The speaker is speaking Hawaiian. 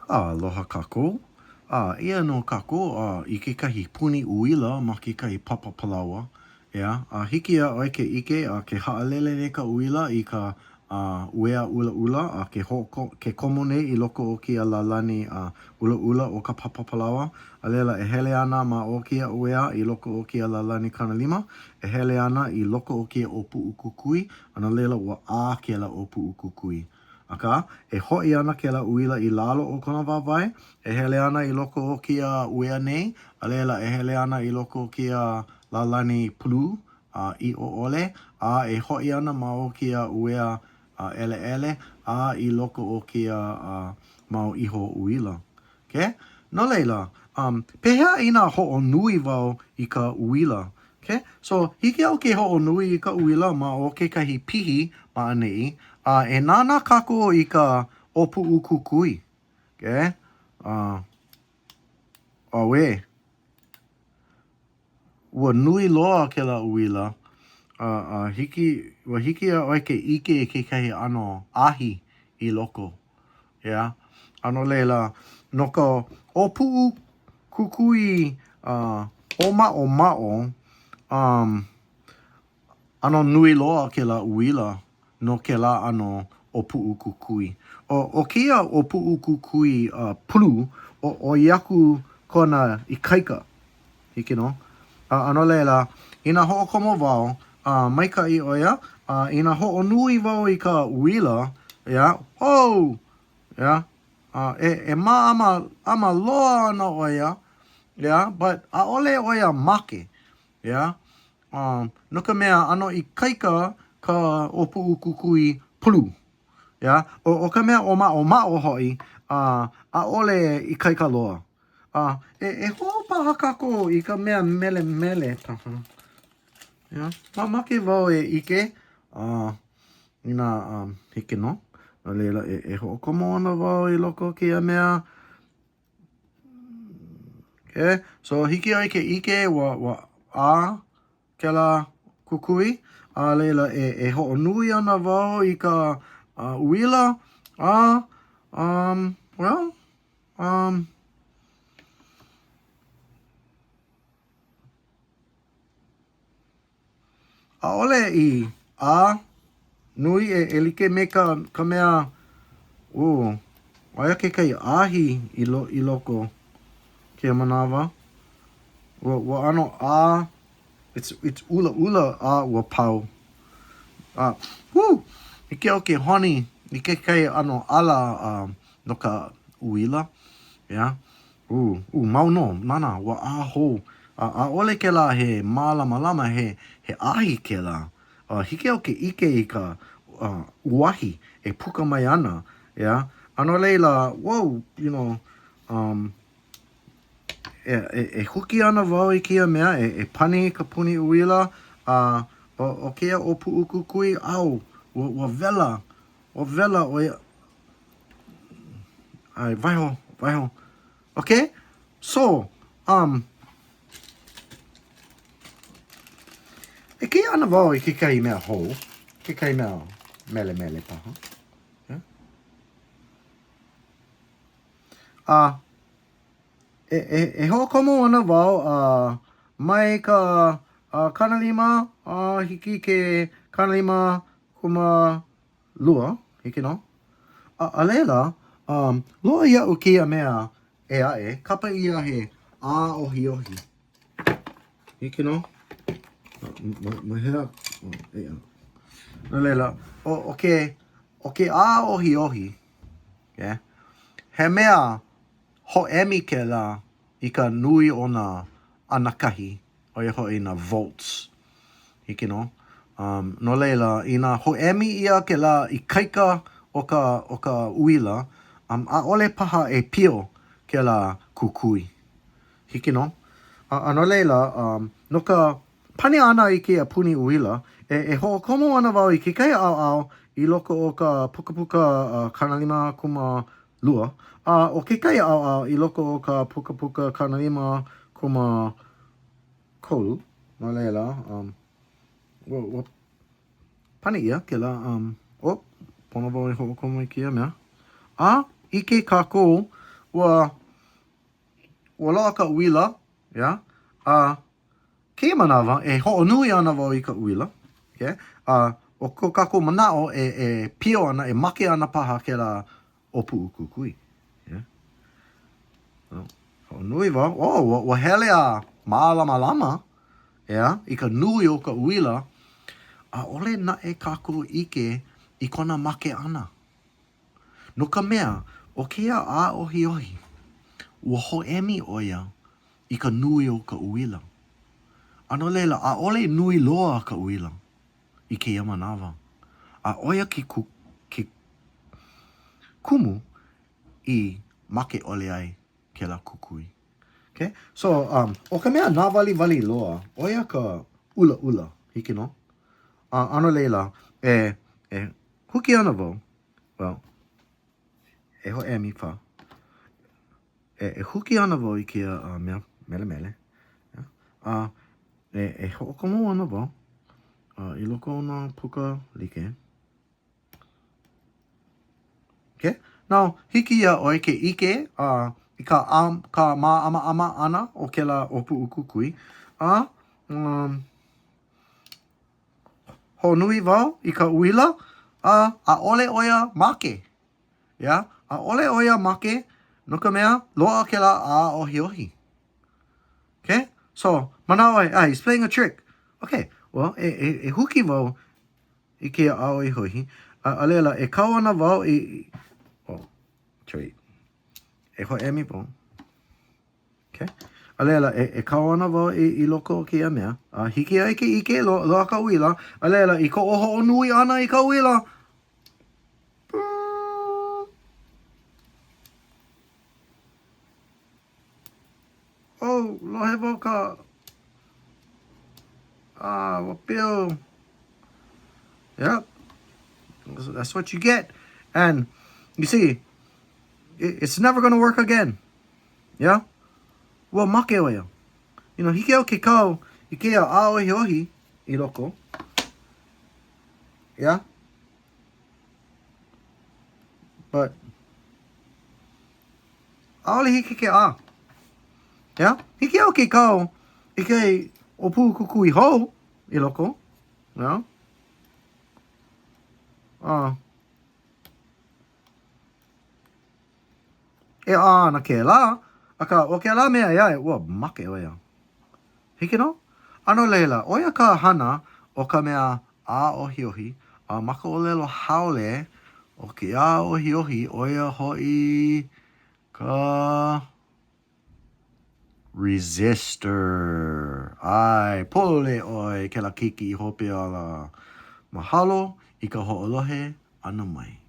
Aloha kākou. A, eia nō kākou a, i kekahi puni uila ma kekahi papa palaoa, ʻeā? A hiki iā ʻoe ke ʻike a ke haʻalele nei ka uila i ka a, uea ʻulaʻula a ke hoʻoko, ke komo nei i loko o kēia lālani a, ʻulaʻula o ka papa palaoa. A laila e hele ana ma o kēia uea i loko o kēia lālani 50, e hele ana i loko o kēia ʻōpuʻu kukui, a no laila ua ʻā kēlā ʻōpuʻu kukui. Akā, e hoʻi ana kēlā uila i lalo o kona wāwae, e hele ana i loko o kēia uea nei, a laila e hele ana i loko o kēia lālani pulu a ʻiʻo ʻole, a e hoʻi ana ma o kēia uea ʻeleʻele a i loko o kēia mau iho uila. Okay? No laila, um, pehea inā hoʻonui wau i ka uila? Okay? So, hiki iaʻu ke hoʻonui i ka uila ma o kekahi pihi ma ʻaneʻi, a e nānā kākou i ka ʻōpuʻu kukui. Okay? Uh, auē. Ua nui loa kēlā uila, a, a hiki, ua hiki iā ʻoe ke ʻike i kekahi ʻano ahi i loko. ʻEā? A no laila, no ka ʻōpuʻu kukui uh, ʻōmaʻomaʻo, um, ʻano nui loa kēlā uila no kēlā ʻano ʻōpuʻu kukui. ʻO, ʻo kēia ʻōpuʻu kukui uh, pulu, ʻo, ʻoi aku kona ikaika. Hiki nō. A, a no laila, inā hoʻokomo wau, a maikaʻi ʻo ia, a inā hoʻonui wau i ka uila, ʻeā, oh! ʻEā, a e, e māʻamaʻama loa ana ʻo ia, ʻeā, but ʻaʻole ʻo ia make, ʻeā, um, no ka mea, ʻano ikaika ka ʻōpuʻu kukui pulu, ʻeā, ʻo, ʻo ka mea ʻōmaʻomaʻo hoʻi, a ʻaʻole ikaika loa. A e, e holo paha kākou i ka mea melemele paha. ʻEā, mamake wau e ʻike, a inā um, hiki nō. No laila, e, e hoʻokomo ana wau i loko o kēia mea. Okay. So, hiki ʻoe ke ʻike, ua, ua ʻā kēlā kukui, a laila e, e hoʻonui ana wau i ka uh, uila, a, um, well, um, ʻaʻole i ʻā nui e, e like me ka, ka mea, ʻū, aia kekahi ahi i, lo, i loko kēia manawa. Ua, ua ʻano ʻā, it's, it's ʻulaʻula a ua pau. A, whoo, hiki iaʻu ke honi i kekahi ʻano ʻala uh, no ka uila, ʻeā. Ū, ū, mau nō, nānā, ua ʻā hou. A, ʻaʻole kēlā he mālamalama, he, he ahi kēlā. A, hiki iaʻu ke ʻike i ka uh, uahi e puka mai ana, ʻeā. A no laila, whoa, you know, um, e, e, e huki ana wau i kēia mea, e, e pani i ka puni uila, a ʻo, ʻo kēia ʻōpuʻu kukui, au, ua, ua wela, ua wela ʻo ia. ʻAe, waiho, waiho. Okay? So, um, e kiʻi ana wau i kekahi mea hou, kekahi mea melemele paha. Yeah. A, e, e, e hoʻokomo ana wau a uh, mai ka uh, 50 a uh, hiki ke 50 kuma lua, hiki nō. A, a laila, um, loaʻa iaʻu kēia mea ʻē aʻe, kapa ʻia he ʻāohiohi. Hiki nō? Ma, ma hea? Oh, eia. No laila, ʻo, ʻo ke, ʻo ke ʻāohiohi, yeah, he mea hoʻēmi kēlā i ka nui o nā anakahi ʻo ia hoʻi nā volts. Hiki nō. Um, no laila, inā hoʻēmi ʻia kēlā ikaika o ka, o ka uila, um, ʻaʻole paha e pio kēlā kukui. Hiki nō. A, a no laila, um, no ka pani ʻana i kēia puni uila, e, e hoʻokomo ana wau i kekahi ʻaoʻao i loko o ka pukapuka uh, 50 kuma lua, a ʻo kekahi ʻaoʻao i loko o ka pukapuka 50 kuma kolu, no laila, um, ua, ua pani ʻia kēlā, um, oh, pono wau e hoʻokomo i kēia mea. A, ʻike kākou, Ua, ua loaʻa ka uila, yeah? A kēia manawa, e hoʻonui ana wau i ka uila, okay? A ʻo ko kākou manaʻo e, e pio ana, e make ana paha kēlā ʻōpuʻu kukui. Yeah. Oh, hoʻonui wau. Oh, ua, ua hele a mālamalama, yeah, i ka nui o ka uila, ʻaʻole naʻe kākou ʻike i kona make ʻana. No ka mea, ʻo kēia ʻāohiohi, ua hoʻēmi ʻo ia i ka nui o ka uila. A no laila, ʻaʻole nui loa ka uila i kēia manawa. A ʻo ia ke, ke kumu i make ʻole ai kēlā kukui. Okay? So, um, ʻo ka mea nāwaliwali loa, ʻo ia ka ʻulaʻula, hiki nō? A, a no laila, e, e huki ana wau, well, e hoʻēmi paha. E, e huki ana wau i kēia uh, mea melemele. Yeah. A e, e hoʻokomo ana wau uh, i loko o nā puka like. Okay? Now, hiki iā ʻoe ke ʻike uh, i ka, um, ka māʻamaʻama ʻana o kēlā ʻōpuʻu kukui. A um, Hoʻonui wau i ka uila, a ʻaʻole ʻo ia make. Yeah? ʻAʻole ʻo ia make, no ka mea, loaʻa kēlā ʻāohiohi. Okay? So, manaʻo ʻoe, ah, he's playing a trick. Okay, well, e, e, e huki wau i kēia ʻāohiohi, a, a laila, e kau ana wau i, i oh, sorry, e hoʻēmi wau. Okay. A laila, e, e kau ana wau i, i loko o kēia mea, a hiki ai ke ʻike, lo, loaʻa ka uila, a laila, i koʻu hoʻonui ʻana i ka uila, Oh, lohe wau ka... Ah, ua pio. Yep. That's what you get. And, you see, it, it's never gonna work again. Yeah? Ua make ʻo ia. You know, hiki au ke kau i kēia ʻāohiohi i loko. Yeah? But, ʻaʻole hiki ke ʻā. Yeah? Hiki au ke kau i kēia ʻōpuʻu kukui hou i loko. Yeah? Uh, E ʻā ana kēlā, akā, ʻo kēlā mea ʻē aʻe, ua make ʻo ia. Hiki nō? A no laila, ʻo ia ka hana o ka mea ʻāohiohi, a ma ka ʻōlelo haole, ʻo ke ʻāohiohi, ʻo ia hoʻi ka resistor. ʻAe, pule ʻoe kēlā keiki i hope ala. Mahalo i ka hoʻolohe ʻana mai.